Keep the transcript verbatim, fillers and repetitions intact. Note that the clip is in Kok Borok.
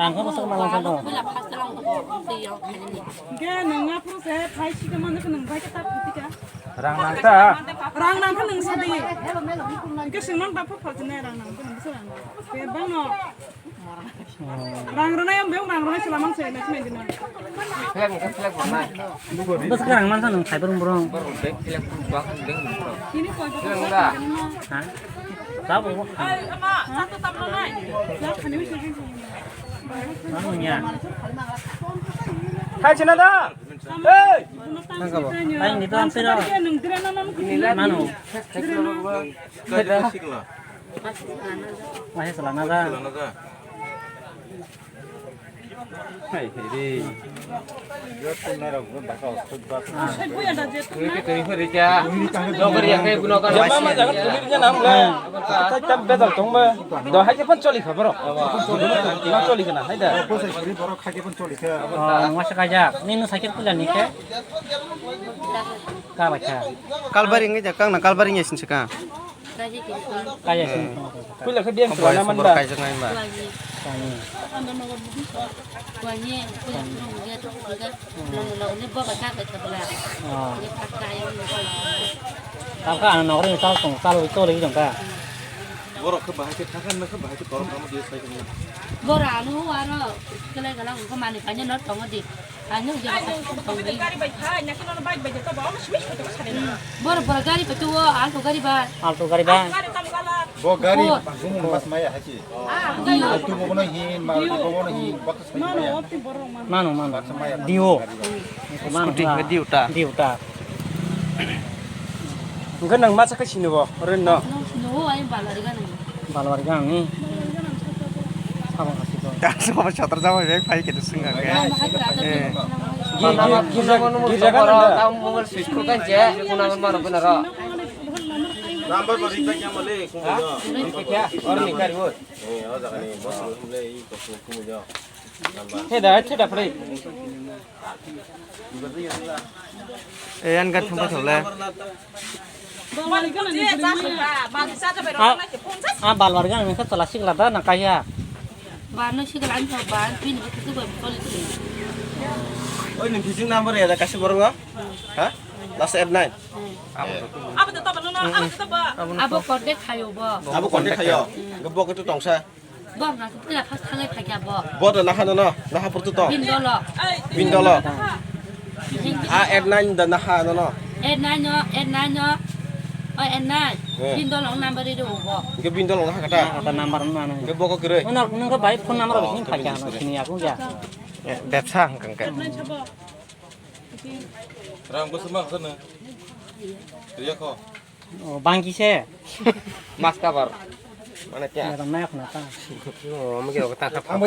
Ang khe bwswk manwi khe do. Hwnkhe nwng aphuru se phai sikhe manjak khe nwng bai khe ta phuti kha. Rang nang ta. Rang nang khe nwng sadi. Hwnkhe swngman ba phuk phalchinai rang nang khe nwng bwswk rang nang. Khe bangno. Rang rwnai ang beng rang rwnai chwla mang se na sinai dina. Flag ni flag bo nai. Bwswk rang mansa nwng saibrung brung. Borok beng flag ba beng. Ini koi ba. Flag da. Ha? Sabo. Ai, ama, satu tamlo nai. Ya, khani mi sujin. Ano niya. Hai, China da. Hey. Hai, nito ang sino. Mano. Masih selana da. Hai, ini. Twi khe twi phari cha. Nokar ya khe buno kan. Jama ma jaga twi nya nam le. Tam bedal tong ba. Do hai ke pan choli kha bro. Ma choli kana hai da. Borok hai ke pan choli kha. Oh, masa kajak. Nini sakit pula ni ke. Ka bacha. Kalbari ngi jakang na kalbari ngi sin saka. Kaya sini. Puila khe biang sila na man ba. Kaya sini. Kaya. Kaya, puila kurung dia tu juga. Lalu lalu ni bawa kata kebela. Ah. Ni pakai yang ni. Kaka anu nokri ni tal tong tal itu lagi dong ka. Borok khe bahai khe thangkha, nokha bahai khe borok kamu dia sai khe. Bora anu aro kelai galang ko mani kanya not tongo di. Ano jaba tong di. Gari bai khai, na kino bike bai jeta ba, omo simi simi to sare na. Bor bor gari bai tuwo, alto gari bai. Alto gari bai. Gari tam gala. Bo gari. Bor. Bung mas maya hachi. Ah, di. Alto bo no hin, Maruti bo no hin, bak sai maya. Mano, mano. Bak sai maya. Dio. Mano. Scooty, Dio ta. Dio ta. Enggak nang masa ke sini bo, ren no. No, no, ayo balari gana. Balwar gang ni. Sabang kasi to. Sabang satar jama bek phai kete sing ang. Girja, girja, girja kan ada. Number beri tanya male, kumpuja. Or ni kari wo. Eh, oh, jangan ni, bos lu le, i kok kumpuja. Theda, theda pare. Eh, an gat thumpa thole. Ah, ah, balwar gan nang kha tola sikla da nang kaya. Ba no sikla an ba pin ko tu ba toli toli. Oi, ni phishing number ya da kasi borok no? Ha? Last eight nine. Abo to ba no, abo to ba. Abo contact khayo bo. Abo contact khayo. Bo ko tu tongsa. Bo nga tu pila first thangai phakya bo. Bo da naha no, naha purtu tong. Bindolo. Bindolo. A eight nine da naha no no. Eight nine no, eight nine no. Oh, eight nine. Eh. Bindolo number ri do bo. Ke bindolo naha kata. Kata number no no. Ke bo ko kire. Ono nang ko bai phone number bising phakya no sini aku ya. Bepsa hangkang ke. Rang ko sema ko na. Riya ko. Oh, bangki se. Mas kabar. Mana kya? Rang na khna ta. Oh, mungkin aku tangkap.